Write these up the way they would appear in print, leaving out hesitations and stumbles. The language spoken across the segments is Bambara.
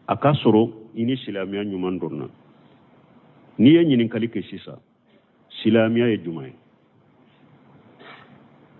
A k'a sɔrɔ i ni silamɛya ɲuman dɔnna. N'i ye ɲininkali kɛ sisan, silamɛya ye jumɛn ye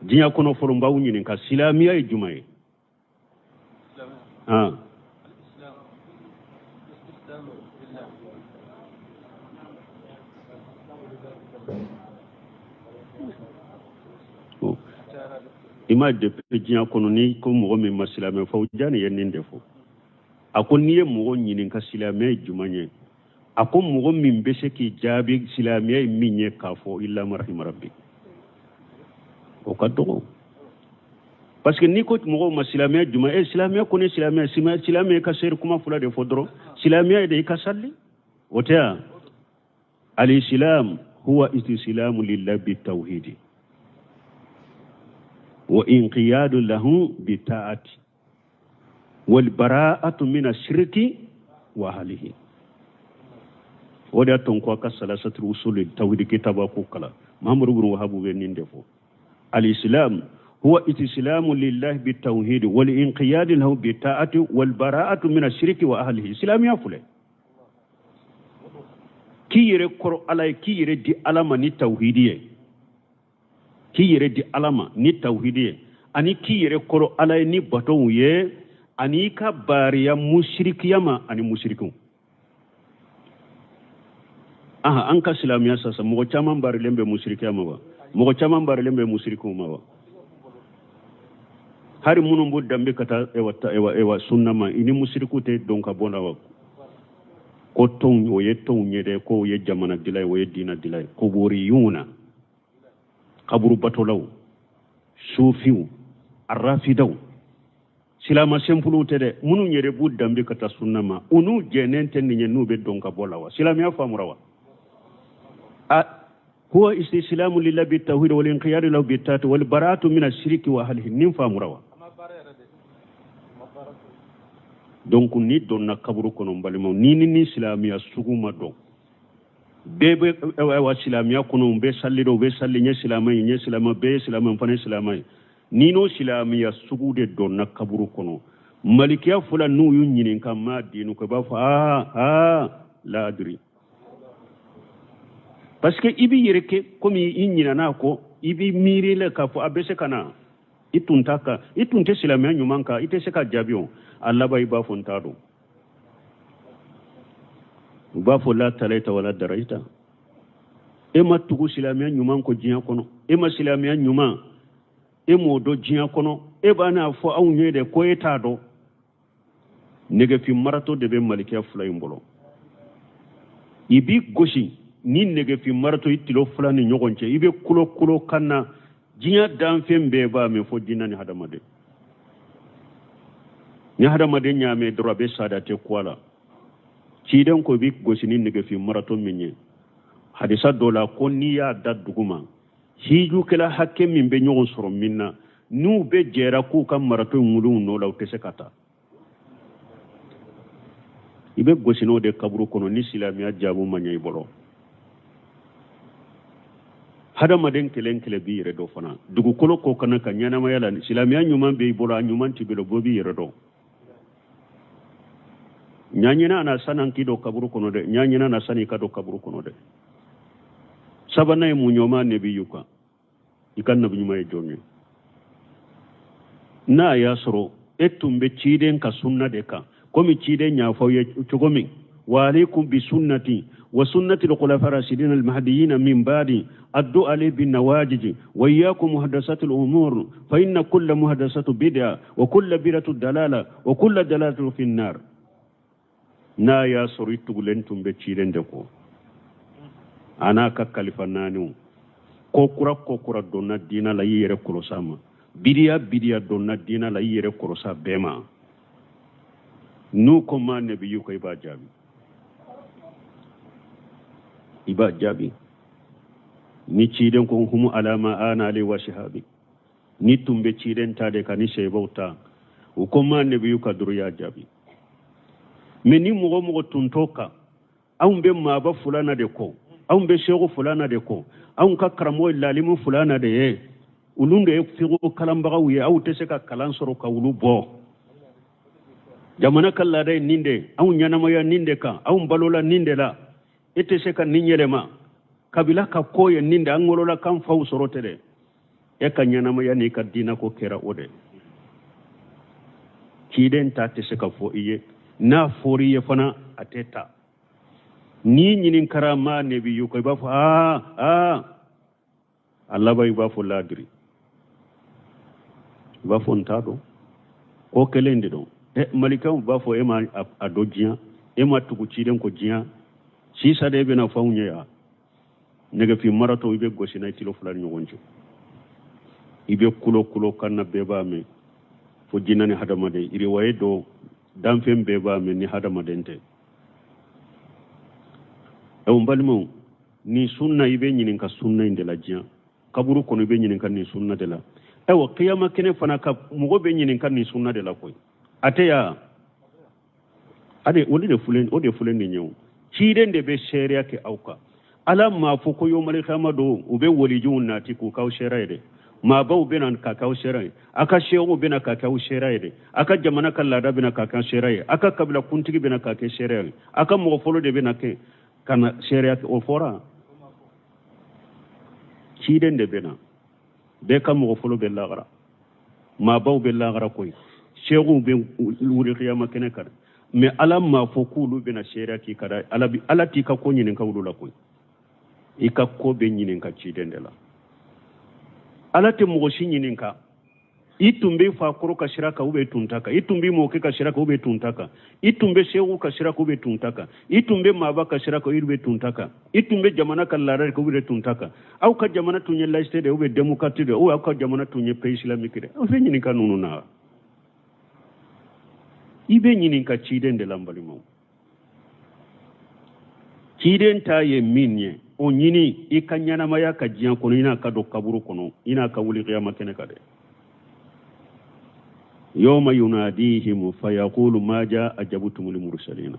diɲɛ kɔnɔ? Fɔlɔ, n b'aw ɲininka, silamɛya ye jumɛn ye? Han, i ma depuis diɲɛ kɔnɔ, n'i ko mɔgɔ min ma silamɛ, Fawujani ye nin de fɔ. A ko n'i ye mɔgɔ ɲininka silamɛ ye jumɛn ye, a ko mɔgɔ min bɛ se k'i jaabi silamɛya ye min ye k'a fɔ illa man rahima rabbi, o ka dɔgɔ. Parce que n'i ko mɔgɔw ma silamɛya jumɛn e silamɛya kɔni, silamɛya, silamɛya ka seri kuma fila de fɔ dɔrɔn. Silamɛya ye de i ka sali, o tɛ yan. Alisilam huwa istislamu lillahi bitawhidi wa inqiyadu lahu bitaati wal bara'atu min ashirki wa ahlihi. O de y'a to n ko a ka salasatul usul tawhidi kitaba ko kalan. Mahamadu bin Wahabu bɛ nin de fɔ: alislam huwa istislamu lillahi bitawhidi wal inqiyadu lahu bitaati wal bara'atu min ashirki wa ahlihi. Silamɛya filɛ, k'i yɛrɛ kɔrɔ Ala ye, k'i yɛrɛ di Ala ma ni tawhidi ye, k'i yɛrɛ di Ala ma ni tawhidi ye, ani k'i yɛrɛ kɔrɔ Ala ye ni batow ye, ani i ka baariya musirikiya ma ani musirikiw. Aha, an ka silamɛya sasa, mɔgɔ caman baarilen bɛ musirikiya ma wa? Mɔgɔ caman baarilen bɛ musirikiw ma wa? Hari minnu b'u danbe ka taa ewa ewa ewa sunna ma, i ni musirikiw tɛ don ka bɔ la wa? Ko tɔnw, o ye tɔnw ye dɛ, ko o ye jamana dila ye, o ye diina dila ye. Kuburiyuna, kaburu batolaw, sufiw, arafidaw, silama senpuluw tɛ dɛ. Minnu yɛrɛ b'u danbe ka taa sunna ma, u n'u jɛnnen tɛ nin ye, n'u bɛ don ka bɔ la wa? Silamɛya faamura wa? A huwa istislamu lillahi bitawhid wal inqiyadu lahu bittaati wal bara'atu min ashiriki wa ahlihi. Nin faamura wa? Donc ni donna kaburu kɔnɔ, n balimaw, ni silamɛya sugu ma dɔn, bɛɛ bɛ ayiwa silamɛya kɔnɔ, u bɛ sali dɔ, u bɛ sali, n ye silamɛ ye, n ye silamɛ, bɛɛ ye silamɛ, n fana ye silamɛ ye. Ni n'o silamɛya sugu de donna kaburu kɔnɔ, malikiya fɔla, n'u y'u ɲininka ma diinuka, i b'a fɔ aa aa la adri, parce que i b'i yɛrɛ kɛ komi i ɲinɛna a kɔ, i b'i miiri la k'a fɔ a bɛ se ka na, i tun t'a kan, i tun tɛ silamɛya ɲuman kan, i tɛ se ka jaabi. O a laban, i b'a fɔ n t'a dɔn. U b'a fɔ la talaita wala daraita. E ma tugu silamɛya ɲuman kɔ diɲɛ kɔnɔ, e ma silamɛya ɲuman, e m'o dɔn diɲɛ kɔnɔ, e b'a n'a fɔ anw ye de ko e t'a dɔn. Nɛgɛfin marato de bɛ malikiya fila in bolo. I b'i gosi ni nɛgɛfin marato i tilo fila ni ɲɔgɔn cɛ, i bɛ kulo kulo kan na, diɲɛ danfɛn bɛɛ b'a mɛn, fo jinɛ ni hadamaden. Ni hadamaden y'a mɛn dɔrɔn, a bɛ sa de, a tɛ ku a la. Ciden ko i bɛ gosi ni nɛgɛfin marato min ye, hadisa dɔ la, ko n'i y'a da duguma, hijukɛla hakɛ min bɛ ɲɔgɔn sɔrɔ min na, n'u bɛɛ jɛra k'u ka marato in wuli u nɔ la, u tɛ se ka taa. I bɛ gosi n'o de kaburu kɔnɔ ni silamɛya jaabu ma ɲɛ i bolo. Hadamaden kelen kelen b'i yɛrɛ dɔn fana dugukolo kɔ kana ka ɲɛnamaya la. Silamɛya ɲuman bɛ i bolo, a ɲuman t'i bolo, bɛɛ b'i yɛrɛ dɔn. Ɲaɲina na sanni k'i don kaburu kɔnɔ dɛ, ɲaɲina na sani i ka don kaburu kɔnɔ dɛ. Sabanan ye mun ye? Ma nabiyuka, i ka nabi ɲuman ye jɔn ye? N'a y'a sɔrɔ e tun bɛ ciden ka sunna de kan, komi ciden y'a fɔ aw ye cogo min: wa alaykum bi sunnati wa sunnati al-khulafa rashidin al-mahdiyyin min ba'di, addu alayhi bin nawajij, wa iyyakum muhdathati al-umur, fa inna kulla muhdathati bid'a wa kulla bid'atu dalala wa kulla dalalatu fi an-nar. N'a y'a sɔrɔ i tugulen tun bɛ ciden de kɔ, a n'a ka kalifa naaniw, ko kura ko kura donna diina la, i yɛrɛ kɔlɔsi a ma. Bidiya bidiya donna diina la, i yɛrɛ kɔlɔsi a bɛɛ ma. N'u ko ma nabiyuka, i b'a jaabi, i b'a jaabi ni ciden ko humu ala ma ana alayhi wa sahabi. Ni tun bɛ ciden ta de kan ni sebaw ta, u ko ma nabiyuka dɔrɔn, y'a jaabi. Mɛ ni mɔgɔ mɔgɔ tun t'o kan, anw bɛ maaba fulana de kɔ, anw bɛ seko fulana de kɔ, anw ka karamɔgɔ ye lalimu fulana de ye, olu de ye fiqhu kalanbagaw ye, aw tɛ se ka kalan sɔrɔ ka olu bɔ. Jamana ka laada ye nin de ye, anw ɲɛnamaya nin de kan, anw balola nin de la, e tɛ se ka nin yɛlɛma. Kabila ka ko ye nin de, an wolola k'an faw sɔrɔ tɛ dɛ. E ka ɲɛnamaya n'i ka diinako kɛra o de. Ciden ta tɛ se ka fɔ i ye, n'a fɔr'i ye fana a tɛ ta. N'i ɲininkara ma nabiyuka, i b'a fɔ aa aa, a laban i b'a fɔ laadiri, i b'a fɔ n t'a dɔn, ko kelen de don. Malikaw b'a fɔ e ma a dɔn diɲɛ, e ma tugu ciden kɔ diɲɛ, sisan de e bɛna fɔ anw ye yan. Nɛgɛfin maratɔ i bɛ gosi n'a ye kilo fila ni ɲɔgɔn cɛ, i bɛ kulo kulo kan na, bɛɛ b'a mɛn, fo jinɛ ni hadamaden. Iriwaye dɔ danfɛn bɛɛ b'a mɛn ni hadamaden tɛ. N balimaw, nin sunna i bɛ ɲininka sunna in de la diɲɛ kaburu kɔnɔ, i bɛ ɲininka nin sunna de la. Ayiwa, kiyama kɛnɛ fana kan, mɔgɔ bɛ ɲininka nin sunna de la koyi. A tɛ yan ade, o de fulen, o de fulen nin ye. O ciden de bɛ seereya kɛ aw kan. Ala m'a fɔ ko yomali kiyama don u bɛ walijuw nati k'u k'aw seere ye dɛ. Maabaw bɛ na ka k'aw seere ye, a ka seerew bɛ na ka k'aw seere ye dɛ, a ka jamana ka laada bɛ na ka k'aw seere ye, a ka kabila kuntigi bɛ na ka kɛ seere ye, a ka mɔgɔ fɔlɔ de bɛ na kɛ ka na seereya kɛ. O fɔra ciden de bɛ na, bɛɛ ka mɔgɔ fɔlɔ bɛ lagara, maabaw bɛ lagara koyi, seerew bɛ wuli kiyama kɛnɛ kan. Mais Ala m'a fɔ k'olu bɛna seereya k'i kan dɛ. Ala t'i ka ko ɲininka olu la koyi, i ka ko bɛ ɲininka ciden de la. Ala tɛ mɔgɔ si ɲininka i tun bɛ fa kɔrɔ ka sira kan ou bien tun t'a kan, i tun bɛ mɔkɛ ka sira kan ou bien tun t'a kan, i tun bɛ seku ka sira kan ou bien tun t'a kan, i tun bɛ maaba ka sira kan ou bien tun t'a kan, i tun bɛ jamana ka laada kan ou bien tun t'a kan, aw ka jamana tun ye laïcité de ou bien démocratie de ou aw ka jamana tun ye pays islamique de. Aw bɛ ɲininka ninnu na, i bɛ ɲininka ciden de la. N balimaw, ciden ta ye min ye, o ɲini i ka ɲɛnamaya ka diɲɛ kɔnɔ, i n'a ka don kaburu kɔnɔ, i n'a ka wuli kiyama kɛnɛ kan dɛ. Yawma yunadihim fayaqulu maja ajabtumul mursalina.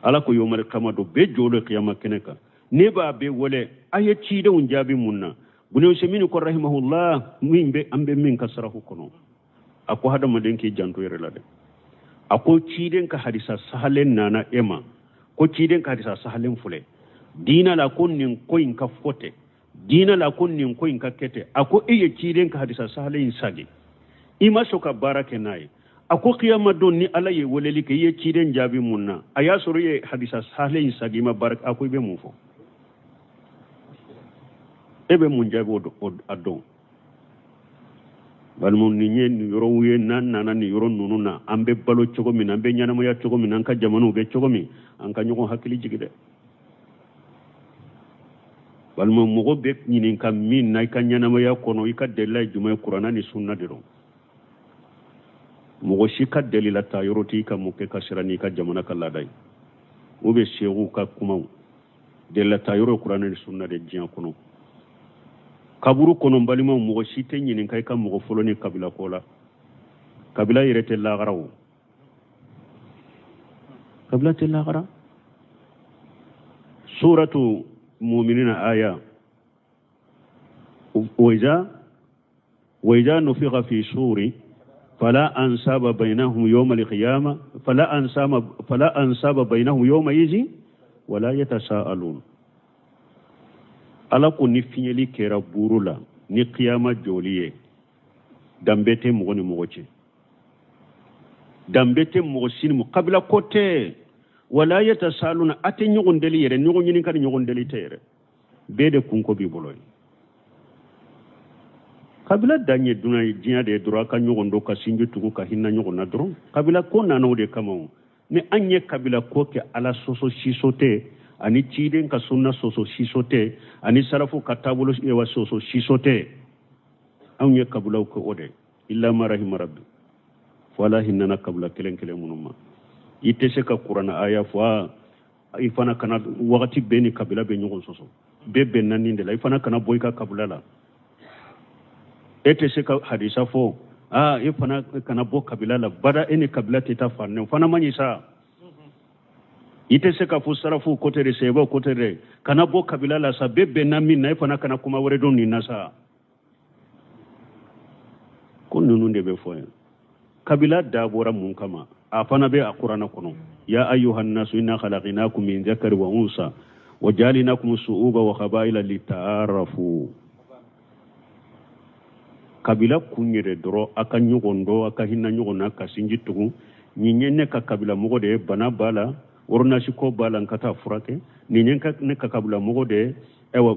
Ala ko yomali kama don bɛɛ jɔlen kiyama kɛnɛ kan, ne b'a bɛɛ wele, a ye cidenw jaabi mun na? Buni Usaymin ko rahimahullah, min bɛ an bɛ min ka sarafu kɔnɔ, a ko hadamaden k'i janto yɛrɛ la dɛ. A ko ciden ka hadisa sahalen nana e ma, ko ciden ka hadisa sahalen filɛ diina la, ko nin ko in ka fɔ tɛ diina la, ko nin ko in ka kɛ tɛ. A ko e ye ciden ka hadisa sahalen in sagi, i ma sɔn ka baara kɛ n'a ye. A ko kiyama don ni Ala ye weleli kɛ, i ye ciden jaabi mun na? A y'a sɔrɔ i ye hadisa sahalen in sagi, i ma baara kɛ. A ko i bɛ mun fɔ? E bɛ mun jaabi o a don? Balimaw, nin ye nin yɔrɔw ye. N'an nana nin yɔrɔ ninnu na, an bɛ balo cogo min na, an bɛ ɲɛnamaya cogo min na, an ka jamanaw bɛ cogo min, an ka ɲɔgɔn hakili jigi dɛ. Balima, mɔgɔ bɛ ɲininka min na i ka ɲɛnamaya kɔnɔ, i ka delila ye jumɛn ye? Kuranna ni sunna de don. Mɔgɔ si ka delila ta yɔrɔ t'i ka mɔkɛ ka sira n'i ka jamana ka laada ye ou bien seekuw ka kumaw. Delila ta yɔrɔ ye kuranɛ ni sunna de diɲɛ kɔnɔ. Kaburu kɔnɔ, n balimaw, mɔgɔ si tɛ ɲininka i ka mɔgɔ fɔlɔ ni kabila ko la. Kabila yɛrɛ tɛ lagara o, kabila tɛ lagara. Suratu muminina aya wa iza nufiqa fi suri fala ansaba bainahum yawma alqiyama fala ansaba bainahum yawma izi wala yatasaalun. Ala ko ni fiɲɛli kɛra buru la ni kiyama jɔli ye, danbe tɛ mɔgɔ ni mɔgɔ cɛ, danbe tɛ mɔgɔ si ni mɔgɔ, kabila ko tɛ. Wala yatasaaluna, a tɛ ɲɔgɔn deli yɛrɛ, ɲɔgɔn ɲininka ni ɲɔgɔn deli tɛ yɛrɛ, bɛɛ de kunko b'i bolo ye. Kabila dan ye dunan ye, diɲɛ de ye dɔrɔn, a ka ɲɔgɔn dɔn, ka sinji tugu, ka hinɛ ɲɔgɔn na dɔrɔn. Kabila ko nana o de kama. O ni an ye kabila ko kɛ Ala sɔsɔ siso tɛ, ani ciden ka sunna sɔsɔ siso tɛ, ani sarafu ka taabolo wa sɔsɔ siso tɛ. Anw ye kabilaw kɛ o de, illa ma rahima rabbi, fo Ala hinɛna kabila kelen kelen minnu ma. I tɛ se ka kuranna aya fɔ a i fana kana wagati bɛɛ ni kabila bɛ ɲɔgɔn sɔsɔ, bɛɛ bɛnna nin de la, i fana kana bɔ i ka kabila la. E tɛ se ka hadisa fɔ aa e fana kana bɔ kabila la bada, e ni kabila tɛ taa fan o fana man ɲi sa. I tɛ se ka fɔ sarafu ko tɛ de, sɛbɛw ko tɛ dɛ, kana bɔ kabila la sa, bɛɛ bɛnna min na, e fana kana kuma wɛrɛ dɔn nin na sa. Ko ninnu de bɛ fɔ yan. Kabila dabɔra mun kama? A fana bɛ a kuranɛ kɔnɔ: ya ayyuhan nasu inna khalaqnakum min dhakari wa unsa wa ja'alnakum shu'uba wa qabaila lita'arafu. Kabila kun yɛrɛ dɔrɔn, a ka ɲɔgɔn dɔn, a ka hinɛ ɲɔgɔn na, ka sinji tugu. Nin ye ne ka kabila mɔgɔ de ye, bana b'a la, ordonnance ko b'a la, n ka taa furakɛ. Nin ye ne ka kabila mɔgɔ de ye, ayiwa,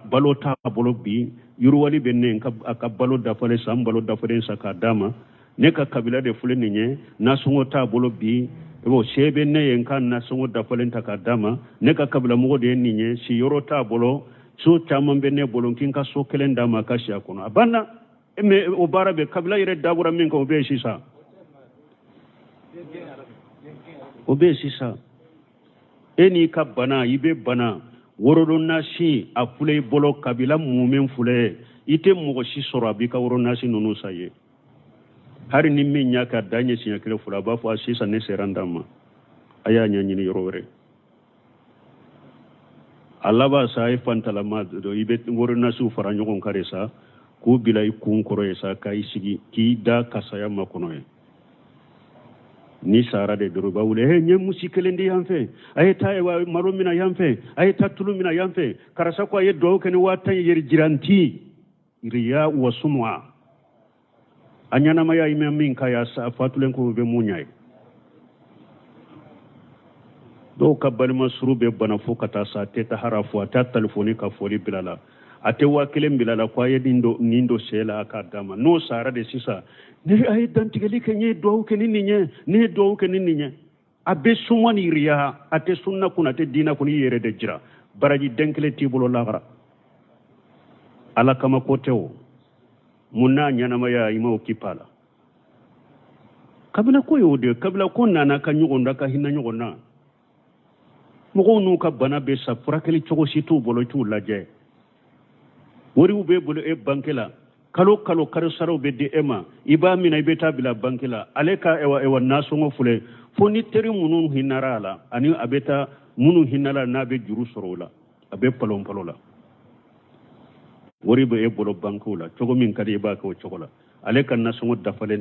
balo t'a bolo bi, yiriwali bɛ ne a ka balo dafalen, san balo dafalen san k'a d'a ma. Ne ka kabila de filɛ nin ye, nasɔngɔ t'a bolo bi, o se bɛ ne ye, n ka nasɔngɔ dafalen ta k'a d'a ma. Ne ka kabila mɔgɔ de ye nin ye, siyɔrɔ t'a bolo, so caman bɛ ne bolo, n k'i ka so kelen d'a ma a ka si a kɔnɔ. A banna. Mais o baara bɛ kabila yɛrɛ dabɔra min kan, o bɛ yen sisan, o bɛ yen sisan. E n'i ka bana, i bɛ bana, worodonasi a filɛ i bolo, kabila mumɛ filɛ, i tɛ mɔgɔ si sɔrɔ a b'i ka worodonasi ninnu san ye. Hali ni min y'a ka da ɲɛ siɲɛ kelen fila, a b'a fɔ a sisan ne sera n dan ma, a y'a ɲɛɲini yɔrɔ wɛrɛ. A laban sa, i fantalama dɔ, i bɛ worodonasiw fara ɲɔgɔn kan de sa k'u bila i kun kɔrɔ ye sa, ka i sigi k'i da ka saya makɔnɔ ye. Ni sara de dɔrɔn, i b'a wele: he, n ye musi kelen di yan fɛ, a ye taa malo mina yan fɛ, a ye taa tulu mina yan fɛ, karisa ko a ye duwawu kɛ ni 10,000 ye. Yɛrɛ jiranti, riya wa sumua. A ɲɛnamaya i ma min k'a ye, a fatulen ko bɛ mun ɲa ye? Dɔw ka balima suru bɛ bana fo ka taa sa, a tɛ taa hara fo, a tɛ telefɔni ka foli bila la, a tɛ 5000 bila la ko a ye nin don, nin don sɛ la, a k'a d'a ma. N'o sara de sisan, ne a ye dantigɛli kɛ, n ye duwawu kɛ ni nin ye, ne ye duwawu kɛ ni nin ye. A bɛ suma ni riya, a tɛ sunna kun, a tɛ diina kun, i yɛrɛ de jira. Baraji den kelen t'i bolo lahara. Ala kama ko tɛ o. Mun n'a ɲɛnamaya i m'o kipa la? Kabila ko y'o de ye. Kabila ko nana ka ɲɔgɔn da, ka hinɛ ɲɔgɔn na. Mɔgɔw n'u ka bana bɛ sa, furakɛli cogo si t'u bolo, t'u lajɛ. Wariw b'e bolo e banque la, kalo kalo kalo saraw bɛ di e ma, i b'a minɛ, i bɛ taa bila banque la. Ale ka ewa ewa nasɔngɔ filɛ, fo ni teri minnu hinɛra a la, ani a bɛ taa minnu hinɛra n'a bɛ juru sɔrɔ o la, a bɛ palon palon la. Wari bɛ e bolo banquew la, cogo min ka di i b'a kɛ o cogo la. Ale ka nasɔngɔ dafalen.